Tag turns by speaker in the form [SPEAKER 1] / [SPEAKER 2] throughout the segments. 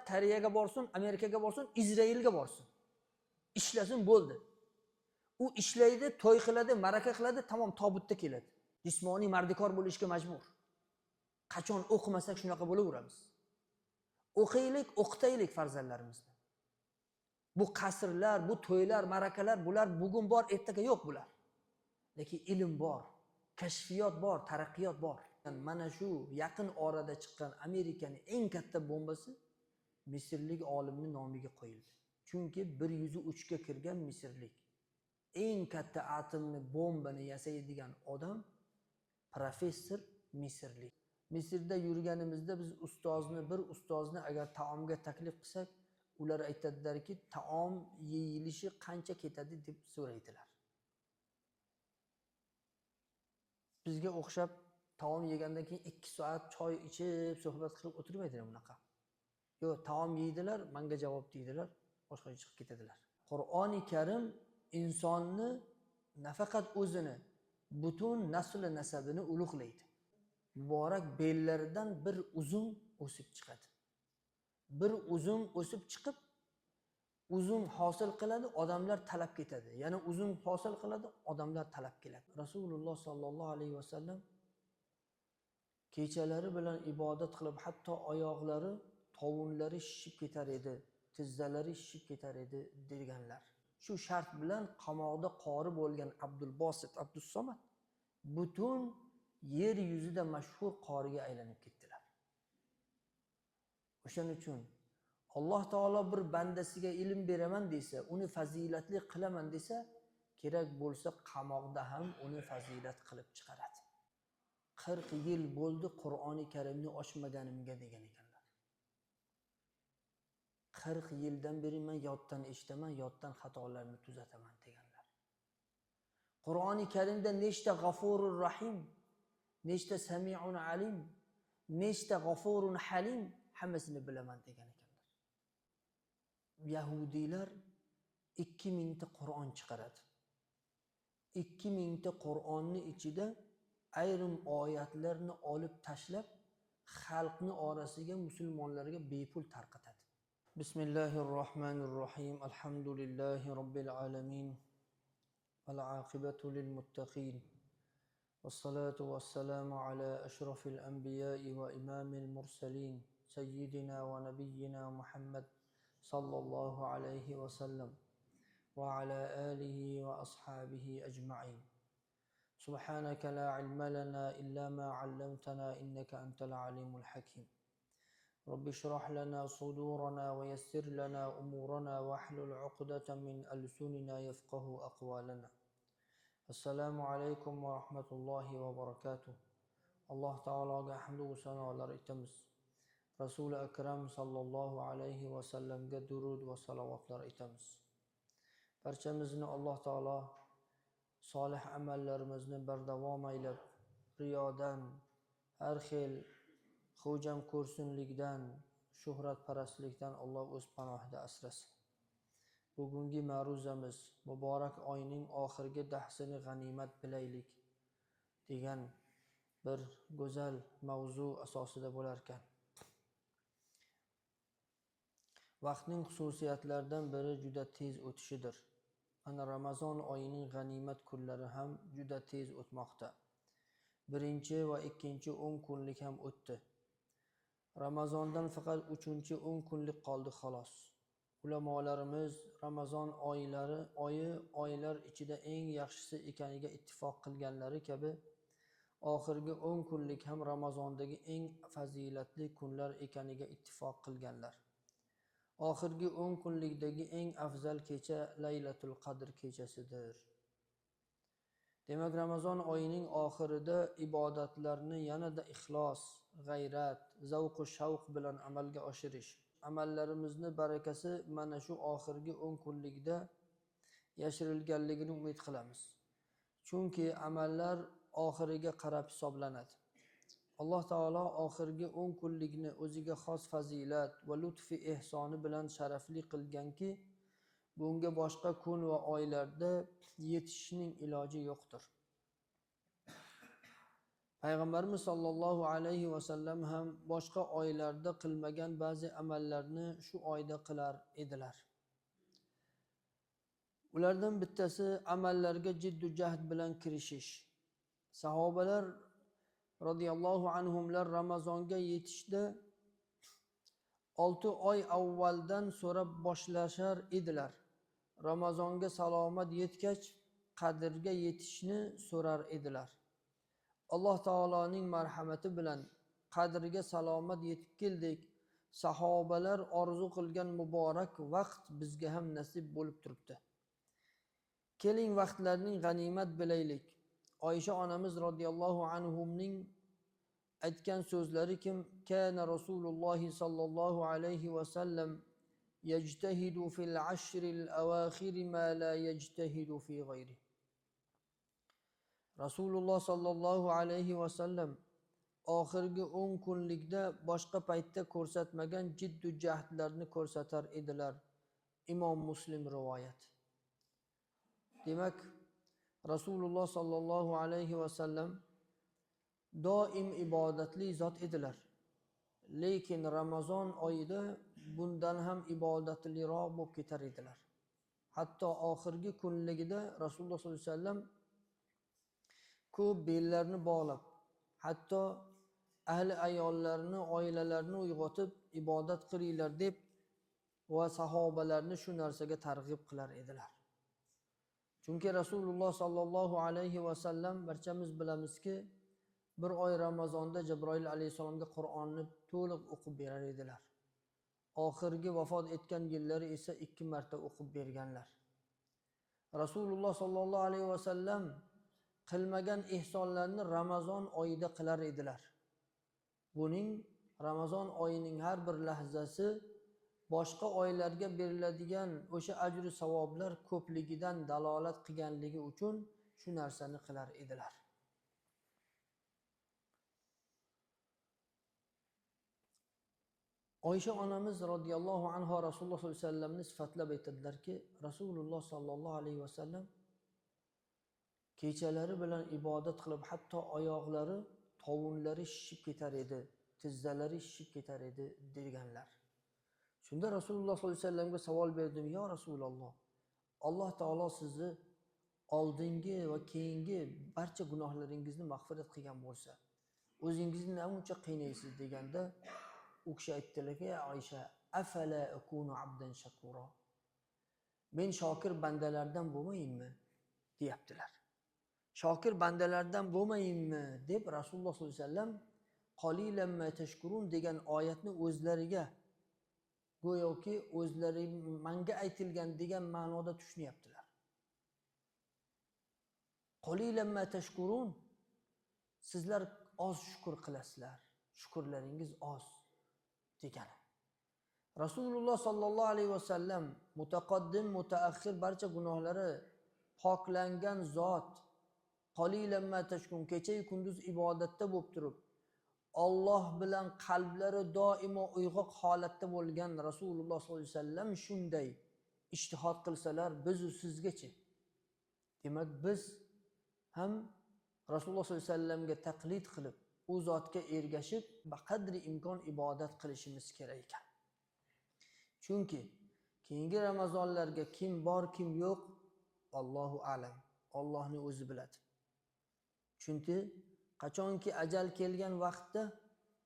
[SPEAKER 1] Koreyaga borsin, Amerikaga borsin, Izrailga borsin. Ishlasin, bo'ldi. U ishlaydi, to'y qiladi, ma'raka qiladi, tamom tobutda keladi. Jismoniy mardikor bo'lishga majbur. Qachon o'qimasak shunaqa bo'laveramiz. O'qiylik, o'qitaylik farzandlarimizni. Bu qasrlar, bu to'ylar, ma'rakalar, bular bugun bor, ertaga yo'q bular. Lekin ilm bor, kashfiyot bor, taraqqiyot bor. Mana shu yaqin orada chiqqan Amerikaning eng katta bombasi misrlik olimning nomiga qo'yildi. Chunki 103 ga kirgan misrlik. Eng katta atomni bombani yasaydigan odam professor misrlik. Misrda yurganimizda biz ustozni, bir ustozni agar taomga taklif qilsak, ular aytadilarki, taom yeyilishi qancha ketadi deb so'raydilar. Bizga o'xshab taom yegandan keyin 2 soat choy ichib suhbat qilib o'tirmaydilar bunaqa. Yo'q, taom yeydilar, menga javob deydilar, boshqa chiqib ketadilar. Qur'oni Karim insonni nafaqat o'zini, butun nasli nasabini ulug'laydi. Muborak bellaridan bir uzum o'sib chiqadi. Bir uzum o'sib chiqib, uzum hosil qiladi, odamlar talab ketadi. Yana uzum hosil qiladi, odamlar talab keladi. Rasululloh sallallohu alayhi vasallam kechalari bilan ibodat qilib, hatto oyoqlari, tovunlari shishib ketar edi, tizzalari shishib ketar edi deganlar. Shu shart bilan qamoqda qori bo'lgan Abdulbosit Abdussamad butun yer yuzida mashhur qoriga aylanib ketdilar. O'shaning uchun Alloh taolo bir bandasiga ilm beraman desa, uni fazilatli qilaman desa, kerak bo'lsa qamoqda ham uni fazilat qilib chiqaradi. 40 yil bo'ldi Qur'oni Karimni ochmaganimga degan ekanlar. 40 yildan beri men yoddan eshitaman, yoddan xatolarni tuzataman deganlar. Qur'oni Karimda nechta G'afurur Rahim, nechta Samiun Alim, nechta G'afurun Halim hammasini bilaman degan ekanlar. Yahudiylar 2000 ta Qur'on chiqaradi. 2000 ta Qur'onni ichida ayrim oyatlarni olib tashlab, xalqni orasiga, musulmonlarga bepul tarqatadi. Bismillahirrohmanirrohim. Alhamdulillahi robbil alamin. Val aqibatu lil muttaqin. Vassalatu vassalamu ala ashrafil anbiya'i va imamil mursalin sayyidina va nabiyyina Muhammad sallallohu alayhi va sallam va ala alihi va ashabihi ajma'in. Subhanaka la ilma lana illa ma 'allamtana innaka antal alimul hakim. Robbi shrah lana sudurana va yassir lana umurana wahlul 'uqdatan min alsunina yafqahu aqwalana. Assalomu alaykum va rahmatullohi va barakatuh. Alloh taologa hamd va sanolar aytamiz. Rasuli akram sallallohu alayhi va sallamga durud va salovatlar aytamiz. Barchamizni Alloh taolo solih amallarimizni bardavom aylab, riyodan, har xil xo'jam ko'rsinlikdan, shuhratparastlikdan Alloh o'z panohida asrasin. Bugungi ma'ruzamiz muborak oyning oxirgi dahsini g'animat bilaylik degan bir go'zal mavzu asosida bo'lar ekan. Vaqtning xususiyatlaridan biri juda tez o'tishidir. Mana Ramazon oyining g'animat kunlari ham juda tez o'tmoqda. Birinchi va ikkinchi 10 kunlik ham o'tdi. Ramazondan faqat 3-10 kunlik qoldi xolos. Ulamolarimiz Ramazon oyi oylar ichida eng yaxshisi ekaniga ittifoq qilganlari kabi oxirgi 10 kunlik ham Ramazondagi eng fazilatli kunlar ekaniga ittifoq qilganlar. Oxirgi 10 kunlikdagi eng afzal kecha Laylatul Qadr kechasidir. Demak, Ramazon oyining oxirida ibodatlarni yanada ixlos, g'ayrat, zavqu shavq bilan amalga oshirish, amallarimizni barakasi mana shu oxirgi 10 kunlikda yashirilganligini umid qilamiz. Chunki amallar oxiriga qarab hisoblanadi. Alloh taolo oxirgi 10 kunlikni o'ziga xos fazilat va lutfi ehsoni bilan sharafli qilganki, bunga boshqa kun va oylarda yetishishning iloji yo'qdir. Payg'ambarimiz sollallohu alayhi vasallam ham boshqa oylarda qilmagan ba'zi amallarni shu oyda qilar edilar. Ulardan bittasi amallarga jiddu jahd bilan kirishish. Sahobalar radhiyallohu anhumlar Ramazonga yetishda 6 oy avvaldan so'rab boshlashar edilar. Ramazonga salomat yetgach, qadrga yetishni so'rar edilar. Alloh taoloning marhamati bilan qadrga salomat yetib keldik. Sahobalar orzu qilgan muborak vaqt bizga ham nasib bo'lib turibdi. Keling, vaqtlarning g'animat bilaylik. Oysha onamiz radhiyallohu anhumning aytgan so'zlari kim kana Rasululloh sallallohu alayhi va sallam yajtahidu fil ashril awakhir ma la yajtahidu fi ghayri. Rasululloh sallallohu alayhi va sallam oxirgi 10 kunlikda boshqa paytda ko'rsatmagan jiddu jahdlarni ko'rsatar edilar. Imom Muslim rivoyat. Demak, Rasululloh sallallohu alayhi va sallam doim ibodatli zot edilar. Lekin Ramazon oyida bundan ham ibodatliroq bo'lib ketar edilar. Hatto oxirgi kunligida Rasululloh sollallohu alayhi vasallam ko'p bellarni bog'lab, hatto ahli ayollarni, oilalarini uyg'otib ibodat qilinglar deb va sahobalarni shu narsaga targ'ib qilar edilar. Chunki Rasululloh sallallohu alayhi va sallam barchamiz bilamizki, bir oy Ramazonda Jabroil alayhissalomga Qur'onni to'liq o'qib berar edilar. Oxirgi vafot etgan yillari esa 2 marta o'qib berganlar. Rasululloh sallallohu alayhi va sallam qilmagan ihsonlarni Ramazon oyida qilar edilar. Buning Ramazon oyining har bir lahzasi boshqa oylarga beriladigan o'sha ajr savoblar ko'pligidan dalolat qilganligi uchun shu narsani qilar edilar. Oysha onamiz radhiyallohu anha Rasululloh sollallohu alayhi vasallamni sifatlab aytadilarki, Rasululloh sollallohu alayhi vasallam kechalari bilan ibodat qilib, hatto oyoqlari, tovunlari shishib ketar edi, tizzalari shishib ketar edi deganlar. Shunda Rasululloh sollallohu alayhi vasallamga savol berdim: "Ya Rasululloh, Alloh taolo sizni oldingi va keyingi barcha gunohlaringizni mag'firat qilgan bo'lsa, o'zingizni namuncha qiynaysiz?" deganda u kishi aytdilarki: "Oysha, afala akunu abdan shakura? Men shokir bandalardan bo'lmayinmi?" deyaptilar. Shokir bandalardan bo'lmayinmi deb Rasululloh sollallohu alayhi vasallam qalilan ma tashkurun degan oyatni o'zlariga go'yoki o'zlari manga aytilgan degan ma'noda tushunyaptilar. Qalilan ma tashkurun, sizlar oz shukr qilasizlar, shukrlaringiz oz degani. Rasululloh sollallohu alayhi vasallam mutaqaddim, mutaaxir barcha gunohlari poklangan zot, qalilan ma tashkurun, kecha kunduz ibodatda bo'lib turib, Alloh bilan qalblari doimo uyg'oq holatda bo'lgan Rasululloh sollallohu alayhi vasallam shunday ijtihod qilsalar, biz sizgacha. Demak, biz ham Rasululloh sollallohu alayhi vasallamga taqlid qilib, u zotga ergashib, baqadri imkon ibodat qilishimiz kerak ekan. Chunki keyingi Ramazonlarga kim bor, kim yo'q, Allohu a'lam. Allohning o'zi biladi. Chunki qachonki ajal kelgan vaqtda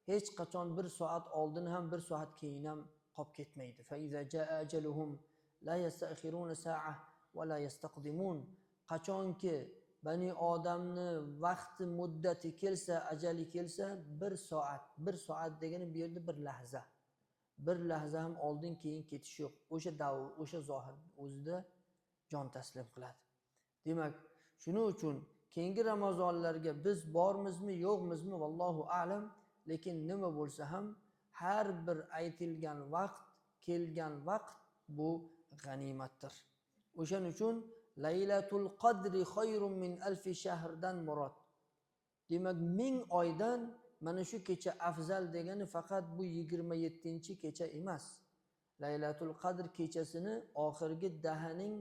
[SPEAKER 1] hech qachon bir soat oldin ham bir soat keyin ham qolib ketmaydi. Fa iza jaa ajaluhum la yastakhiruna sa'a va la yastaqdimun. Qachonki bani odamni vaqti muddati kelsa, ajali kelsa, bir soat, bir soat degani bu yerda bir lahza. Bir lahza ham oldin keyin ketish yo'q. O'sha davr, o'sha zohir o'zida jon taslim qiladi. Demak, shuning uchun keyingi Ramazonlarga biz bormizmi, yo'qmizmi, vallohu a'lam, lekin nima bo'lsa ham har bir aytilgan vaqt, kelgan vaqt bu g'animatdir. O'shaning uchun Laylatul Qadri khayrun min alfi shahrdan murod. Demak, 1000 oydan mana shu kecha afzal degani faqat bu 27-kecha emas. Laylatul Qadr kechasini oxirgi dahaning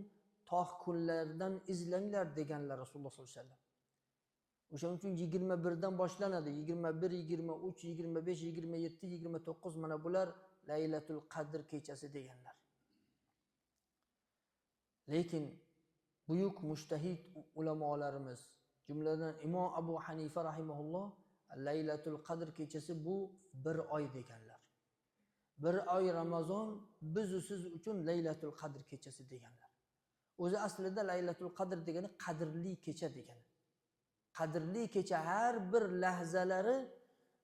[SPEAKER 1] tog' kunlaridan izlanglar deganlar Rasululloh sollallohu alayhi vasallam. O'shaning uchun 21 dan boshlanadi. 21, 23, 25, 27, 29 mana bular Laylatul Qadr kechasi deganlar. Lekin buyuk mujtahid ulamolarimiz, jumladan Imom Abu Hanifa rahimahulloh Laylatul Qadr kechasi bu bir oy deganlar. Bir oy Ramazon biz siz uchun Laylatul Qadr kechasi deganlar. O'zi aslida Laylatul Qadr degani qadrli kecha degani. Qadrli kecha har bir lahzalari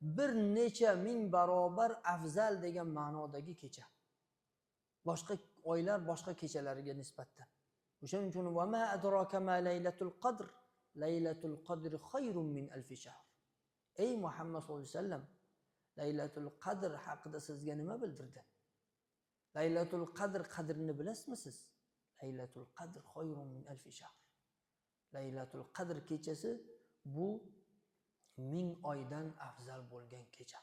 [SPEAKER 1] bir necha ming barobar afzal degan ma'nodagi kecha. Boshqa oylar boshqa kechalarga nisbatan. O'shaning uchun va ma adraka ma Laylatul Qadr, Laylatul Qadr khayrun min alfi shahr. Ey Muhammad sollallohu alayhi vasallam, Laylatul Qadr haqida sizga nima bildirdi? Laylatul Qadr qadrini bilasizmi siz? Laylatul Qadr khayrun min alfi shahr. Laylatul Qadr kechasi bu 1000 oydan afzal bo'lgan kecha.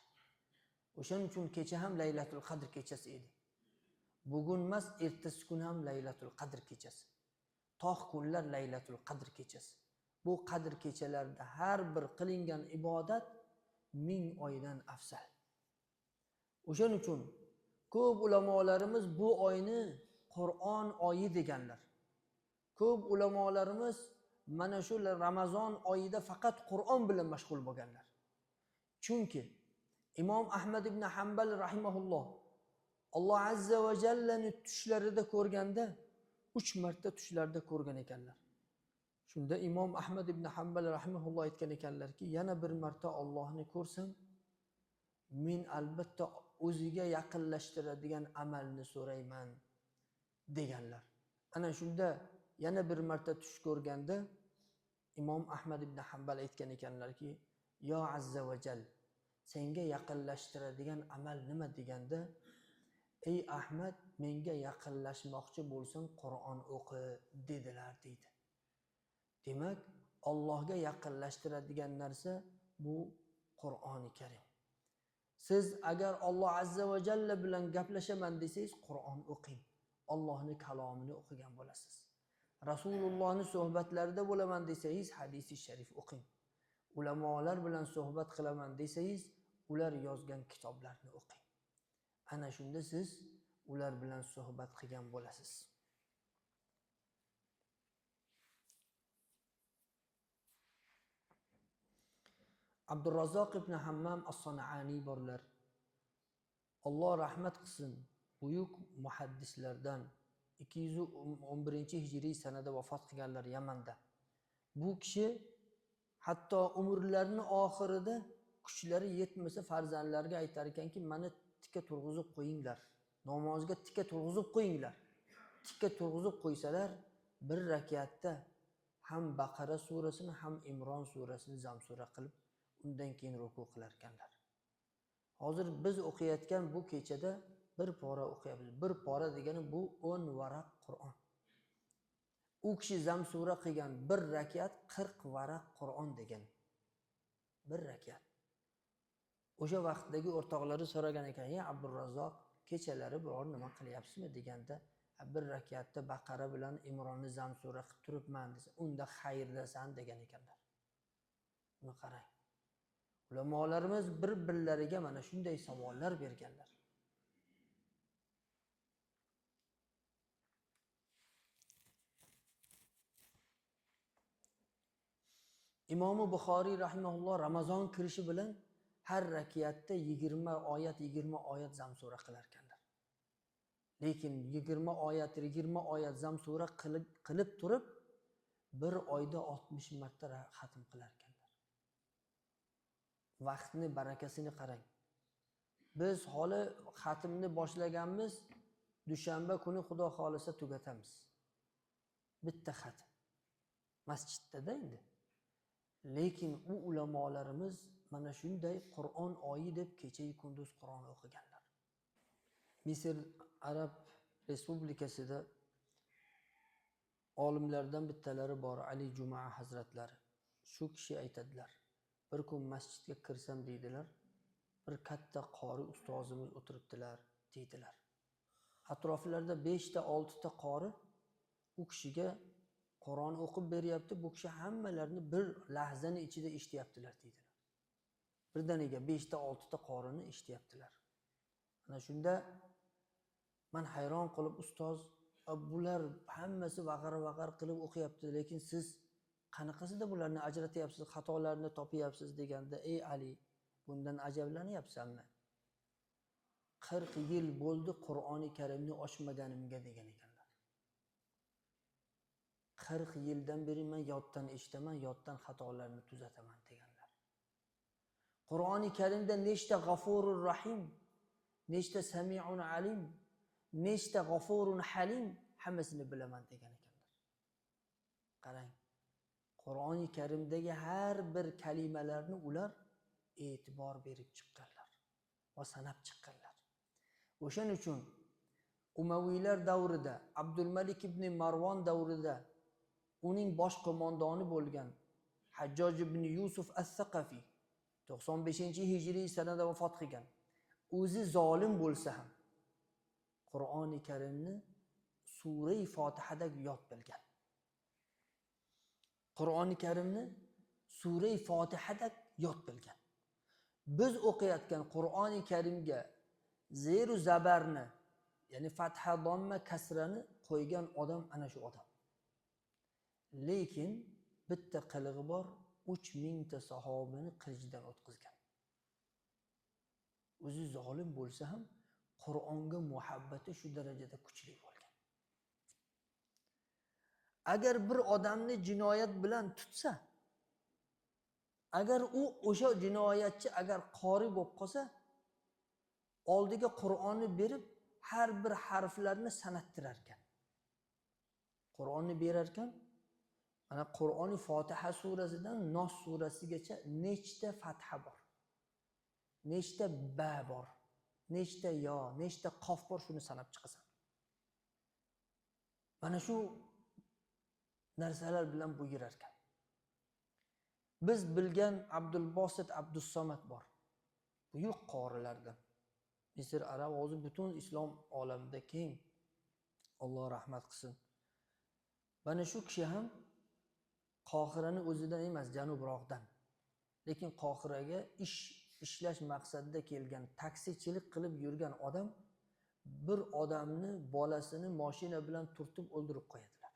[SPEAKER 1] O'shaning uchun kecha ham Laylatul Qadr kechasi edi. Bugun emas, ertasi kun ham Laylatul Qadr kechasi. Tog' kunlar Laylatul Qadr kechasi. Bu qadr kechalarida har bir qilingan ibodat 1000 oydan afzal. O'shaning uchun ko'p ulamolarimiz bu oyni Qur'on oyi deganlar. Ko'p ulamolarimiz mana shu Ramazon oyida faqat Qur'on bilan mashg'ul bo'lganlar. Chunki Imom Ahmad ibn Hanbal rahimahulloh Alloh azza va jallani tushlarida ko'rganda 3 marta tushlarda ko'rgan ekanlar. Shunda Imom Ahmad ibn Hanbal rahimahulloh aytgan ekanlarki, yana bir marta Allohni ko'rsam, men albatta o'ziga yaqinlashtiradigan amalni so'rayman deganlar. Ana shunda yana bir marta tush ko'rganda Imom Ahmad ibn Hanbal aytgan ekanlarki, yo azza va jall, senga yaqinlashtiradigan amal nima deganda, ey Ahmad, menga yaqinlashmoqchi bo'lsang Qur'on o'qi dedilar deydi. Demak, Allohga yaqinlashtiradigan narsa bu Qur'oni Karim. Siz agar Alloh azza va jalla bilan gaplashaman desangiz, Qur'on o'qing. Allohning kalomini o'qigan bo'lasiz. Rasulullohning suhbatlarida bo'laman desangiz, hadisi sharif o'qing. Ulamolar bilan suhbat qilaman desangiz, ular yozgan kitoblarni o'qing. Ana shunda siz ular bilan suhbat qilgan bo'lasiz. Abdurrazzoq ibn Hammam as-San'ani borlar. Alloh rahmat qilsin, buyuk muhaddislardan 211-hijriy sanada vafot qilganlar Yamanda. Bu kishi hatto umrlarining oxirida kuchlari yetmasa farzandlariga aytar ekanki, meni tika turg'izib qo'yinglar. Namozga tika turg'izib qo'yinglar. Tika turg'izib qo'ysalar, bir rakatda ham Baqara surasini, ham Imron surasini zamsura qilib, undan keyin ruku qilar ekanlar. Hozir biz o'qiyotgan bu kechada bir pora o'qiyapmiz. Bir pora degani bu 10 varaq Qur'on. U kishi zamsura qilgan bir rakat 40 varaq Qur'on degan. Bir rakat. O'sha vaqtdagi o'rtoqlari so'ragan ekan, "Ya Abdurrazzoq, kechalari biror nima qilyapsizmi?" deganda, "Bir rakatda Baqara bilan Imronni zamsura qilib turibman" desa, "Unda xayrdasan" degan ekanlar. Buni qarang. Ulamolarimiz bir-birlariga mana shunday savollar berganlar. Imom Buxoriy rahimahulloh Ramazon kirishi bilan har rakatda 20 oyat, 20 oyat zamsura qilar ekanlar. Lekin 20 oyat, 20 oyat zamsura qilib turib, bir oyda 60 marta xatm qilar ekanlar. Vaqtni barakasini qarang. Biz holi xatmni boshlaganmiz, dushanba kuni Xudo xolisa tugatamiz. Bitta xatm. Masjidda endi. Lekin u ulamolarimiz mana shunday Qur'on oyi deb kecha-yu kunduz Qur'on o'qiganlar. Misr Arab Respublikasida olimlardan bittalari bor, Ali Juma hazratlari. Shu kishi aytadilar. Bir kun masjidga kirsam deydilar, bir katta qori ustozimiz o'tiribdilar deydilar. Atroflarida 5 ta 6 ta qori u kishiga Qur'on o'qib beryapti, bu kishi hammalarini bir lahzani ichida eshityaptilar deydilar. Birdaniga 5 ta 6 ta qorini eshityaptilar. Ana shunda men hayron qolib, ustoz, bular hammasi vag'ar-vag'ar qilib o'qiyapti, lekin siz qanaqasida bularni ajratyapsiz, xatolarni topyapsiz deganda, ey Ali, bundan ajablanyapsanmi? 40 yil bo'ldi Qur'oni Karimni ochmaganimga degan ekanlar. 40 yildan beri men yoddan eshitaman, yoddan xatolarni tuzataman deganlar. Qur'oni Karimda nechta G'afurur Rahim, nechta Samiun Alim, nechta G'afurun Halim, hammasini bilaman degan ekanlar. Qarang, Qur'oni Karimdagi har bir kalimalarni ular e'tibor berib chiqqanlar va sanab chiqqanlar. O'shaning uchun Umaviylar davrida, Abdulmalik ibn Marvon davrida uning bosh qo'mondoni bo'lgan Hajjoj ibn Yusuf as-Saqafiy 95-hijriy sanada vafot qilgan. O'zi zolim bo'lsa ham Qur'oni Karimni sura Fotihada yod bilgan. Qur'oni Karimni sura Fotihada yod bilgan. Biz o'qiyotgan Qur'oni Karimga zeru zabarni, ya'ni fatha, domma, kasrani qo'ygan odam ana shu odam. Lekin bitta qilig'i bor, 3000 ta sahobini qilichdan o'tkazgan. O'zi zolim bo'lsa ham Qur'onga muhabbati shu darajada kuchli bo'lgan. Agar bir odamni jinoyat bilan tutsa, agar u o'sha jinoyatchi agar qori bo'lib qolsa, oldiga Qur'onni berib har bir harflarni sanattirar ekan. Qur'onni berar ekan, mana Qur'oni Fotiha surasidan Nos surasigacha nechta fatha bor, nechta ba bor, nechta yo, nechta qof bor, shuni sanab chiqasan. Mana shu narsalar bilan buyurar ekan. Biz bilgan Abdulbosit Abdussamad bor. Buyuk qorilardan. Misr, arab hozir butun islom olamida keng. Alloh rahmat qilsin. Mana shu kishi ham Qohirani o'zidan emas, janubroqdan. Lekin Qohiraga ishlash maqsadida kelgan, taksichilik qilib yurgan odam bir odamni bolasini mashina bilan turtib o'ldirib qo'yadilar.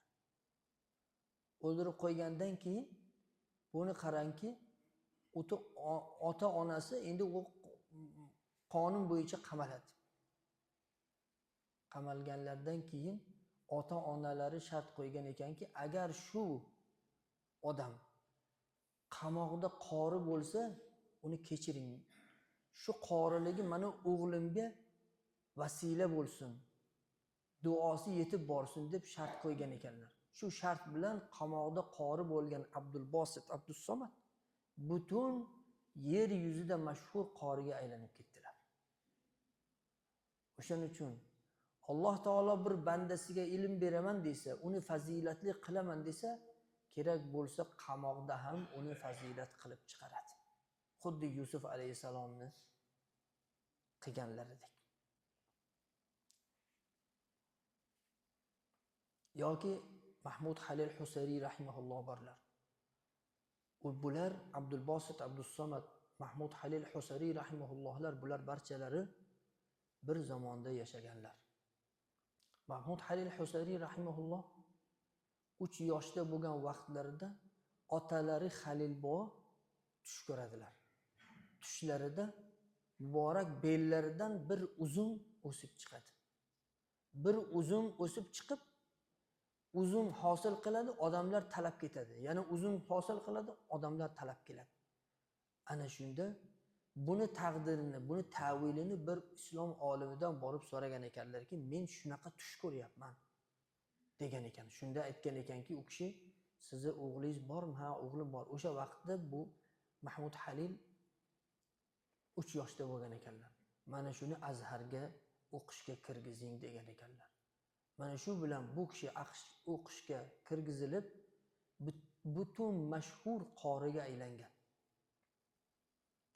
[SPEAKER 1] O'ldirib qo'ygandan keyin buni qarangki, ota onasi endi u qonun bo'yicha qamaladi. Qamalganlardan keyin ota onalari shart qo'ygan ekanki, agar shu odam qamoqda qori bo'lsa, uni kechiring. Shu qoriligi mana o'g'limga vasila bo'lsin, duosi yetib borsin deb shart qo'ygan ekanlar. Shu shart bilan qamoqda qori bo'lgan Abdulbosit Abdussamad butun yer yuzida mashhur qoriga aylanib ketdilar. O'shaning uchun Alloh taolo bir bandasiga ilm beraman desa, uni fazilatli qilaman desa, kerak bo'lsa qamoqda ham uni fazilat qilib chiqaradi. Xuddi Yusuf alayhissalomni qilganlaridek. Yoki Mahmud Halil Husayri rahimahulloh borlar. Bular Abdulbosit Abdussamad, Mahmud Halil Husayri rahimahullohlar, bular barchalari bir zamonda yashaganlar. Mahmud Halil Husayri rahimahulloh 3 yoshda bo'lgan vaqtlarida otalari Halil bobo tush ko'radilar. Tushlarida muborak bellaridan bir uzum o'sib chiqadi. Bir uzum o'sib chiqib, uzum hosil qiladi, odamlar talab ketadi. Ya'ni uzum hosil qiladi, odamlar talab keladi. Ana shunda buni taqdirini, buni ta'vilini bir islom olimidan borib so'ragan ekanlarki, men shunaqa tush ko'ryapman degan ekan. Shunda aytgan ekanki, u kishi, sizni o'g'lingiz bormi? Ha, o'g'lim bor. O'sha vaqtda bu Mahmud Halil 3 yoshda bo'lgan ekanlar. Mana shuni Azharga o'qishga kirgizing degan ekanlar. Mana shu bilan bu kishi o'qishga kirgizilib, butun mashhur qoriga aylangan.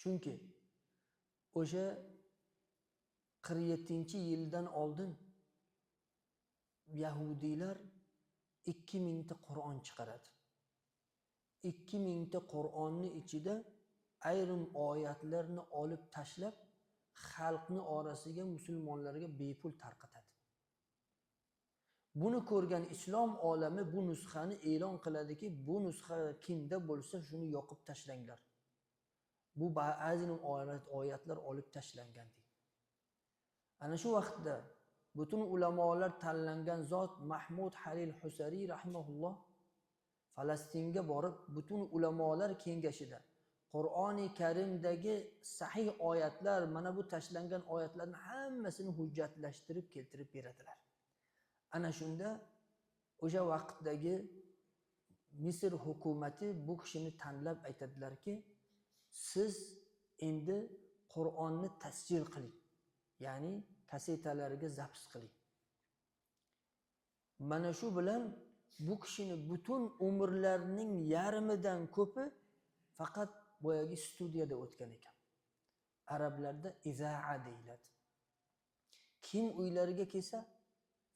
[SPEAKER 1] Chunki o'sha 47-yildan oldin yahudiylar 2000 ta Qur'on chiqaradi. 2000 ta Qur'onni ichida ayrim oyatlarni olib tashlab xalqni orasiga, musulmonlarga bepul tarqatadi. Buni ko'rgan islom olami bu nusxani e'lon qiladiki, bu nusxa kimda bo'lsa shuni yoqib tashlanglar. Bu ba'zi oyatlar olib tashlangan deydi. Ana shu vaqtda butun ulamolar tanlangan zot Mahmud Halil Husariy rahimahulloh Falastinga borib butun ulamolar kengashida Qur'oni Karimdagi sahih oyatlar, mana bu tashlangan oyatlarni hammasini hujjatlashtirib keltirib beradilar. Ana shunda o'sha vaqtdagi Misr hukumati bu kishini tanlab aytadilarki, siz endi Qur'onni tasjil qiling, ya'ni kasetalarga zaps qiling. Mana shu bilan bu kishini butun umrlarining yarmidan ko'pi faqat boyagi studiyada o'tgan ekan. Arablarda izaa deyiladi. Kim uylariga kelsa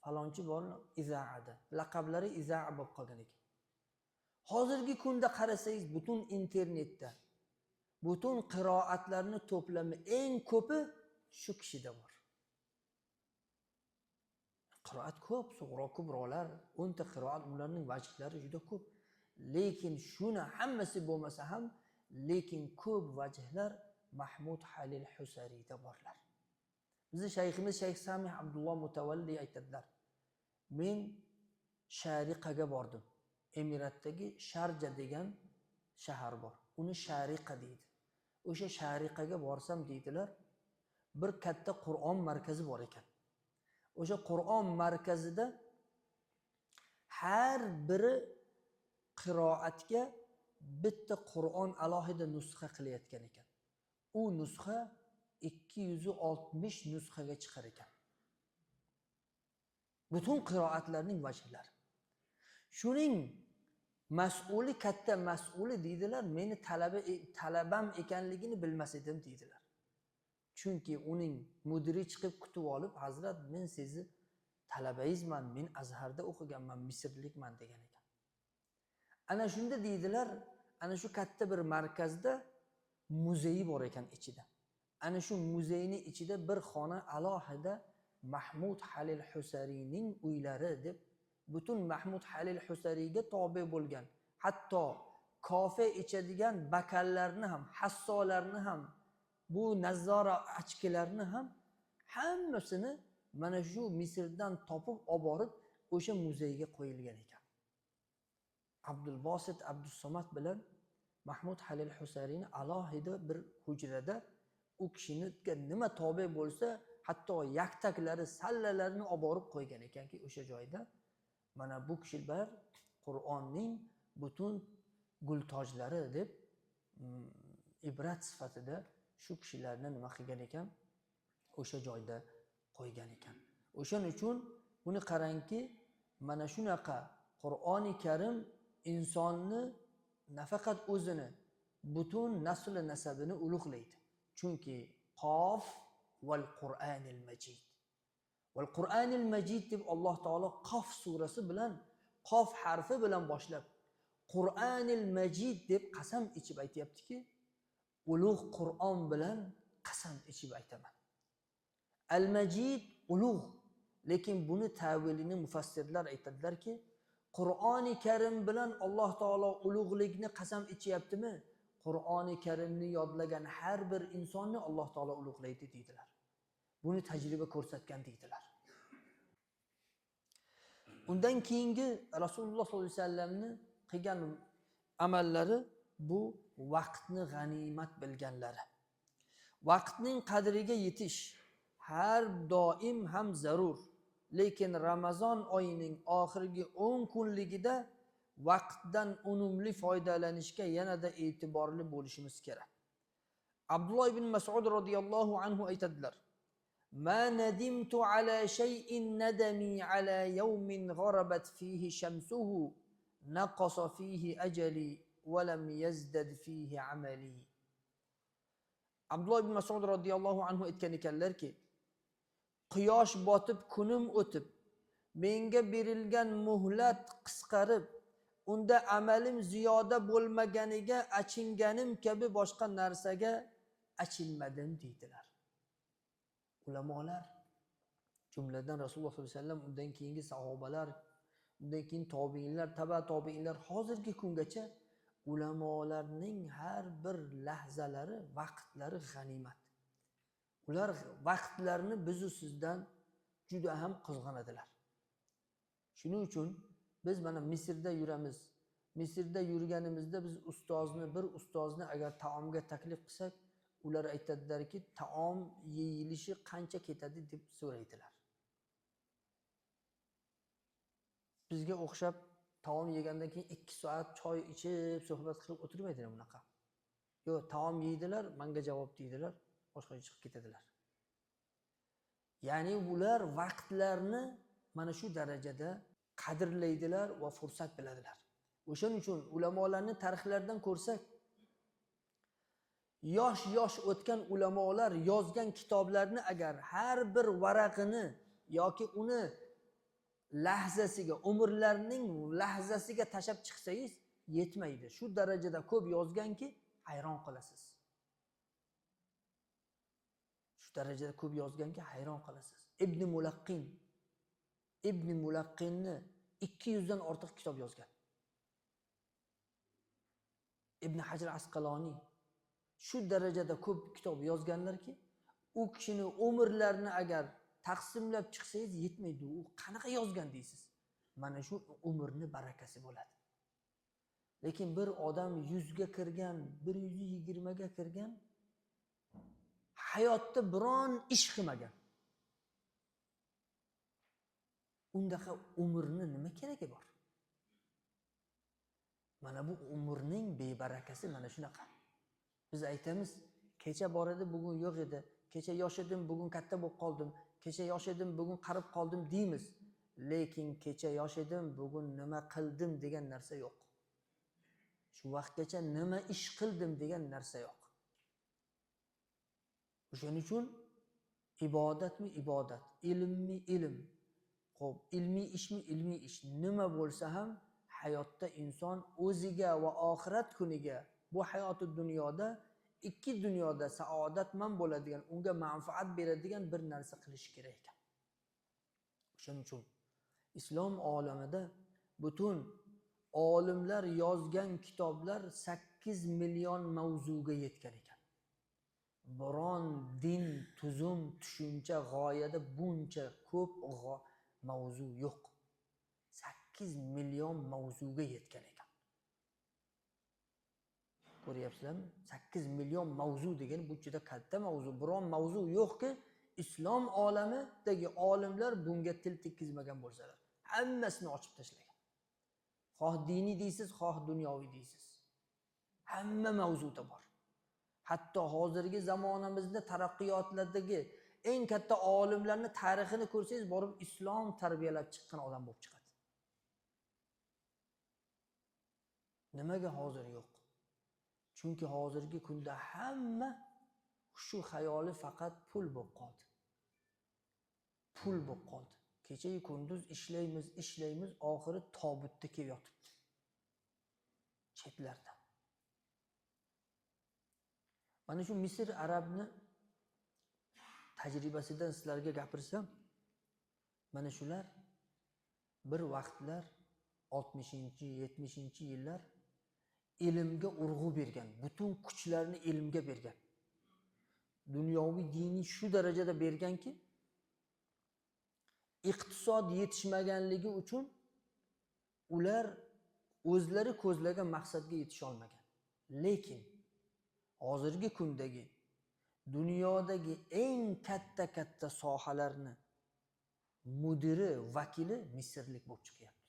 [SPEAKER 1] falonchi bormi izaada, laqablari izaa bo'lib qolgan ekan. Hozirgi kunda qarasangiz butun internetda butun qiroatlarni to'plami eng ko'pi shu kishida bor. Qiroat ko'p, sug'ro kubrolar, 10 ta qiroat, ularning vajhlari juda ko'p. Lekin shuni hammasi bo'lmasa ham, lekin ko'p vajhlar Mahmud Halil Husariyda borlar. Bizi shayximiz Shayx Samih Abdulloh Mutavalli aytadilar. Men Shariqaga bordim. Emiratdagi Sharja degan shahar bor. Uni Shariqa deydi. O'sha Shariqaga borsam deydilar, bir katta Qur'on markazi bor ekan. O'sha Qur'on markazida har biri qiroatga bitta Qur'on alohida nusxa qilayotgan ekan. U nusxa 260 nusxaga chiqar ekan. Butun qiroatlarning vajhlari. Shuning mas'uli, katta mas'uli deydilar, meni talabam ekanligini bilmas edim deydilar. Chunki uning mudiri chiqib kutib olib, hazrat men sizni talabayizman, men Azharda o'qiganman, Misrlikman degan ekan. Ana shunda deydilar, ana shu katta bir markazda muzeyi bor ekan ichida. Ana shu muzeyning ichida bir xona alohida Mahmud Halil Husariyning uylari deb butun Mahmud Halil Husariyga tobe bo'lgan, hatto kofe ichadigan bakallarni ham, hassolarni ham, bu nazzora ochkilarni ham hammasini mana shu Misrdan topib olib borib o'sha muzeyga qo'yilgan ekan. Abdulbosit Abdussamad bilan Mahmud Halil Husariyni alohida bir hujrada u kishiniga nima tobe bo'lsa, hatto yaktaklari, sallalarini olib borib qo'ygan ekanki, o'sha joyda mana bu kishilar Qur'onning butun gultojlari deb ibrat sifatida shu kishilarni nima qilgan ekan? O'sha joyda qo'ygan ekan. O'shaning uchun buni qarangki, mana shunaqa Qur'oni Karim insonni nafaqat o'zini, butun nasli nasabini ulug'laydi. Chunki Qof val Qur'anil Majid. Val Qur'anil Majid deb Alloh taolo Qof surasi bilan, Qof harfi bilan boshlab Qur'anil Majid deb qasam ichib aytayaptiki, ulug' Qur'on bilan qasam ichib aytaman. Al-Majid ulug', lekin buni ta'vilini mufassirlar aytadilarki, Qur'oni Karim bilan Alloh taolo ulug'likni qasam ichyaptimi? Qur'oni Karimni yodlagan har bir insonni Alloh taolo ulug'laydi deydilar. Buni tajriba ko'rsatgan deydilar. Undan keyingi Rasululloh sollallohu alayhi vasallamni qilgan amallari bu vaqtni g'animat bilganlari. Vaqtning qadriga yetish har doim ham zarur. Lekin Ramazon oyining oxirgi 10 kunligida vaqtdan unumli foydalanishga yanada e'tiborli bo'lishimiz kerak. Abdulloh ibn Mas'ud radhiyallohu anhu aytadilar: "Ma nadimtu ala shay'in nadami ala yawmin gharabat fihi shamsuhu naqasa fihi ajali va lam yazdad fihi amali." Abdulloh ibn Mas'ud radhiyallohu anhu aytgan ekanlarki, quyosh botib kunim o'tib, Menga berilgan muhlat qisqarib, unda amalim ziyoda bo'lmaganiga achinganim kabi boshqa narsaga achinmadim deydilar. Ulamolar, jumladan Rasululloh sollallohu alayhi vasallam, undan keyingi sahobalar, undan keyin tobiinlar, taba tobiinlar, hozirgi kungacha ulamolarning har bir lahzalari, vaqtlari g'animat. Ular vaqtlarini bizu sizdan juda ham qizg'anadilar. Shuning uchun biz mana Misrda yuramiz. Misrda yurganimizda biz ustozni, bir ustozni agar taomga taklif qilsak, ular aytadilarki, taom yeyilishi qancha ketadi deb so'raydilar. Bizga o'xshab taom yegandan keyin 2 soat choy ichib suhbat qilib o'tirmaydilar bunaqa. Yo'q, taom yeydilar, menga javob deydilar, boshqa chiqib ketadilar. Ya'ni ular vaqtlarni mana shu darajada qadrlaydilar va fursat biladilar. O'shaning uchun ulamolarning tarixlaridan ko'rsak, yosh-yosh o'tgan ulamolar yozgan kitoblarni agar har bir varaqini yoki uni lahzasiga, umrlarining lahzasiga tashab chiqsangiz yetmaydi. Shu darajada ko'p yozganki, hayron qolasiz. Shu darajada ko'p yozganki, hayron qolasiz. Ibn Mulaqqinni 200 dan ortiq kitob yozgan. Ibn Hajar Asqaloniy shu darajada ko'p kitob yozganlarki, u kishini umrlarini agar taqsimlab chiqsangiz yetmaydi. U qanaqa yozgan deysiz. Mana shu umrni barakasi bo'ladi. Lekin bir odam 100 ga kirgan, 120 ga kirgan, hayotda biron ish qilmagan. Undaqa umrni nima keragi bor? Mana bu umrning bebarakasi mana shunaqa. Biz aytamiz, kecha bor edi, bugun yo'q edi. Kecha yosh edim, bugun katta bo'lib qoldim. Kecha yosh edim, bugun qarib qoldim deymiz. Lekin kecha yosh edim, bugun nima qildim degan narsa yo'q. Shu vaqtgacha nima ish qildim degan narsa yo'q. O'shaning uchun ibodatmi ibodat, ilmmi ilm, xo'p, ilmiy ishmi ilmiy ish, nima bo'lsa ham hayotda inson o'ziga va oxirat kuniga, bu hayoti dunyoda, ikki dunyoda saodatmand bo'ladigan, unga manfaat beradigan bir narsa qilish kerak ekan. O'shaning uchun islom olamida butun olimlar yozgan kitoblar 8 million mavzuga yetgan ekan. Biron din, tuzum, tushuncha, g'oyada buncha ko'p mavzu yo'q. 8 million mavzuga yetgan ekan. Ko'ryapsizlarmi? 8 million mavzu degan bu juda katta mavzu. Biron mavzu yo'qki, islom olamidagi olimlar bunga til tekkizmagan bo'lsalar, hammasini ochib tashlagan. Xoh diniy deysiz, xoh dunyoviy deysiz. Hamma mavzuda bor. Hatto hozirgi zamonamizda taraqqiyotlardagi eng katta olimlarning tarixini ko'rsangiz, borib islom tarbiyalab chiqqan odam bo'lib chiqadi. Nimaga hozir yo'q? Chunki hozirgi kunda hamma shu xayoli faqat pul bo'lib qoldi. Pul bo'lib qoldi. Kecha-yu kunduz ishlaymiz, ishlaymiz, oxiri tobutda kelib yotibdi. Chetlarda. Mana shu Misr arabni tajribasidan sizlarga gapirsam, mana shular bir vaqtlar 60-70-yillar ilmga urg'u bergan, butun kuchlarini ilmga bergan. Dunyoviy diniy shu darajada berganki, iqtisod yetishmaganligi uchun ular o'zlari ko'zlagan maqsadga yetisha olmagan. Lekin hozirgi kundagi dunyodagi eng katta-katta sohalarni mudiri, vakili misrlik bo'lib chiqyapti.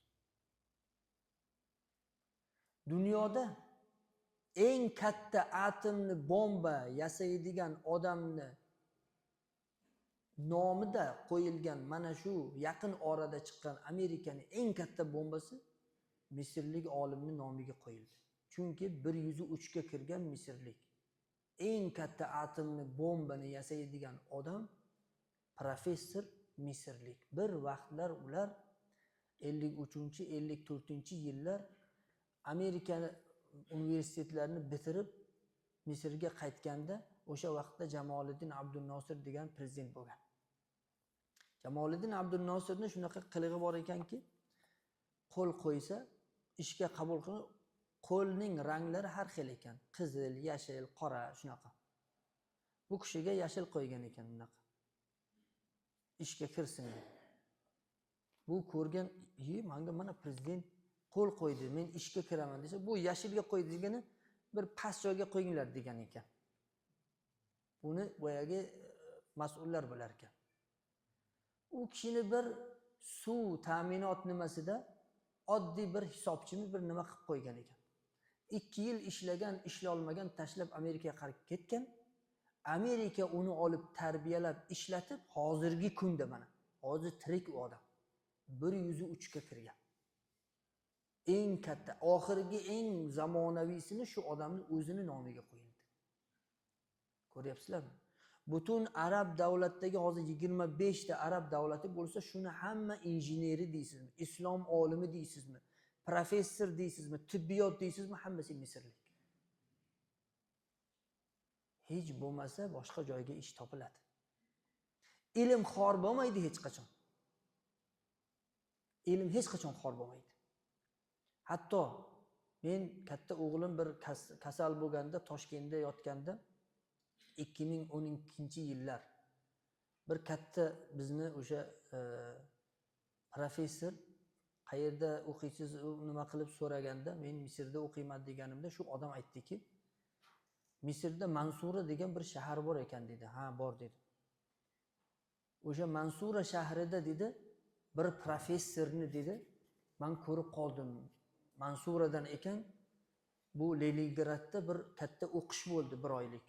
[SPEAKER 1] Dunyoda eng katta atomni bomba yasaydigan odamni nomida qo'yilgan mana shu yaqin orada chiqqan Amerikaning eng katta bombasi misrlik olimning nomiga qo'yildi. Chunki 103 ga kirgan misrlik eng katta atomni bombani yasaydigan odam professor misrlik. Bir vaqtlar ular 53, 54 yillar Amerika universitetlarini bitirib Misrga qaytganda o'sha vaqtda Jamoliddin Abdunnosir degan prezident bo'lgan. Jamoliddin Abdunnosirni shunaqa qilig'i bor ekanki, qo'l qo'ysa ishga qabul qilib, qo'lning ranglari har xil ekan. Qizil, yashil, qora shunaqa. Bu kishiga yashil qo'ygan ekan bunaqa. Ishga kirsin deb. Bu ko'rgan, "Manga mana prezident qo'l qo'ydi, men ishga kiraman" desa, bu yashilga qo'ydi degani bir past joyga qo'yinglar degan ekan. Buni boyagi mas'ullar bilar ekan. U kishini bir suv ta'minot nimasida oddiy bir hisobchimi bir nima qilib qo'ygan ekan. 2 yil ishlagan, ishlolmagan, tashlab Amerikaga qarab ketgan. Amerika uni olib tarbiyalab ishlatib, hozirgi kunda mana, hozir tirik u odam. 103 ga kirgan. Eng katta, oxirgi eng zamonaviysini shu odamni o'zini nomiga qo'yildi. Ko'ryapsizlarmi? Butun arab davlatdagi hozir 25 ta arab davlati bo'lsa, shuni hamma injeneri deysizmi, islom olimi deysizmi, professor deysizmi, tibbiyot deysizmi, hammasi misrlik. Hech bo'lmasa boshqa joyga ish topiladi. Ilm xor bo'lmaydi hech qachon. Ilm hech qachon xor bo'lmaydi. Hatto men katta o'g'lim bir kasal bo'lganda, Toshkentda yotganda 2012-yillar bir katta bizni o'sha professor qayerda o'qiysiz, nima qilib so'raganda, men Misrda o'qiyman deganimda shu odam aytdiki, Misrda Mansura degan bir shahar bor ekan dedi. Ha, bor dedi. O'sha Mansura shahrida dedi bir professorni dedi, men ko'rib qoldim. Mansuradan ekan, bu Leningradda bir katta o'qish bo'ldi bir oylik.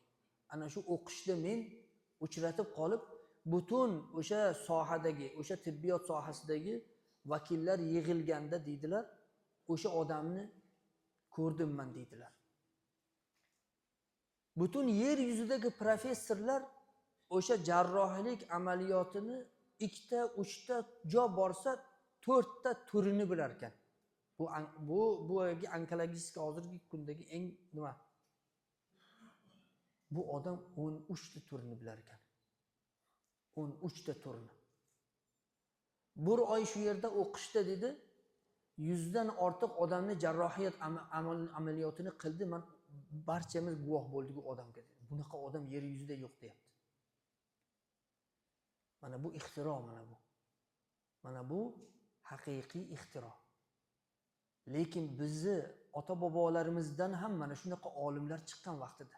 [SPEAKER 1] Ana shu o'qishda men uchratib qolib, butun o'sha sohadagi, o'sha tibbiyot sohasidagi vakillar yig'ilganda deydilar, o'sha odamni ko'rdim men deydilar. Butun yer yuzidagi professorlar o'sha jarrohlik amaliyotini 2 ta, 3 ta jo borsa 4 ta turini bilar ekan. Bu onkologik hozirgi kundagi eng nima? Bu odam 13 ta turini bilar ekan. 13 ta turini. Bir oy shu yerda o'qishda dedi, 100 dan ortiq odamni jarrohiyat amaliyotini qildi. Men barchamiz guvoh bo'ldik u odamga dedi. Bunaqa odam yer yuzida yo'q deyapti. Mana bu ixtiro, mana bu. Mana bu haqiqiy ixtiro. Lekin bizni ota-bobolarimizdan ham mana shunaqa olimlar chiqqan vaqtida.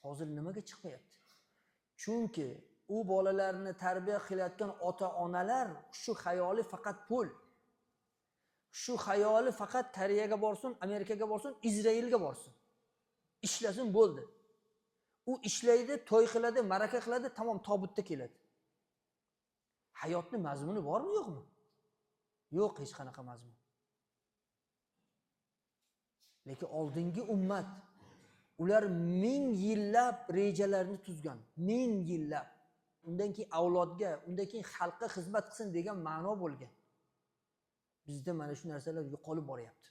[SPEAKER 1] Hozir nimaga chiqmayapti? Chunki u bolalarni tarbiya qilayotgan ota-onalar shu xayoli faqat pul. Shu xayoli faqat Koreyaga borsin, Amerikaga borsin, Izraelga borsin. Ishlasin bo'ldi. U ishlaydi, to'y qiladi, ma'raka qiladi, tamom tobutda keladi. Hayotning mazmuni bormi, yo'qmi? Yo'q hech qanaqa mazmun. Lekin oldingi ummat ular 1000 yillab rejalarni tuzgan, 1000 yillab. Undan keyin avlodga, undan keyin xalqqa xizmat qilsin degan ma'no bo'lgan. Bizda mana shu narsalar yo'qolib boryapti.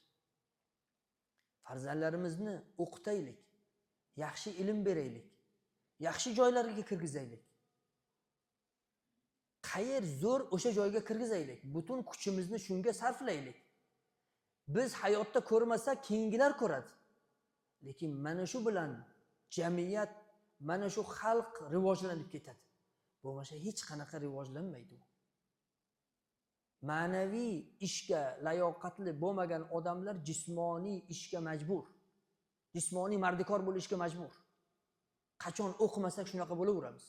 [SPEAKER 1] Farzandlarimizni o'qitaylik, yaxshi ilm beraylik, yaxshi joylarga kirgizaylik. Qayer zo'r o'sha joyga kirgizaylik. Butun kuchimizni shunga sarflaylik. Biz hayotda ko'rmasak, keyingilar ko'radi. Lekin mana shu bilan jamiyat, mana shu xalq rivojlanib ketadi. Bo'lmasa hech qanaqa rivojlanmaydi u. Ma'naviy ishga layoqatli bo'lmagan odamlar jismoniy ishga majbur. Jismoniy mardikor bo'lishga majbur. Qachon o'qimasak shunaqa bo'laveramiz.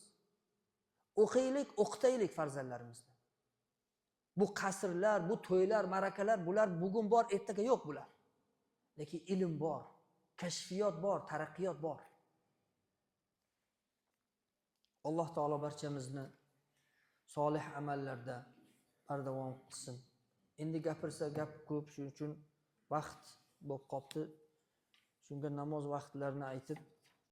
[SPEAKER 1] O'qiylik, o'qitaylik farzandlarimizni. Bu qasrlar, bu to'ylar, ma'rakalar, bular bugun bor, ertaga yo'q bular. Lekin ilm bor, kashfiyot bor, taraqqiyot bor. Alloh taolo barchamizni solih amallarda bardavom qilsin. Endi gapirsa gap ko'p, shuning uchun vaqt bo'lib qopti. Shunga namoz vaqtlarini aytib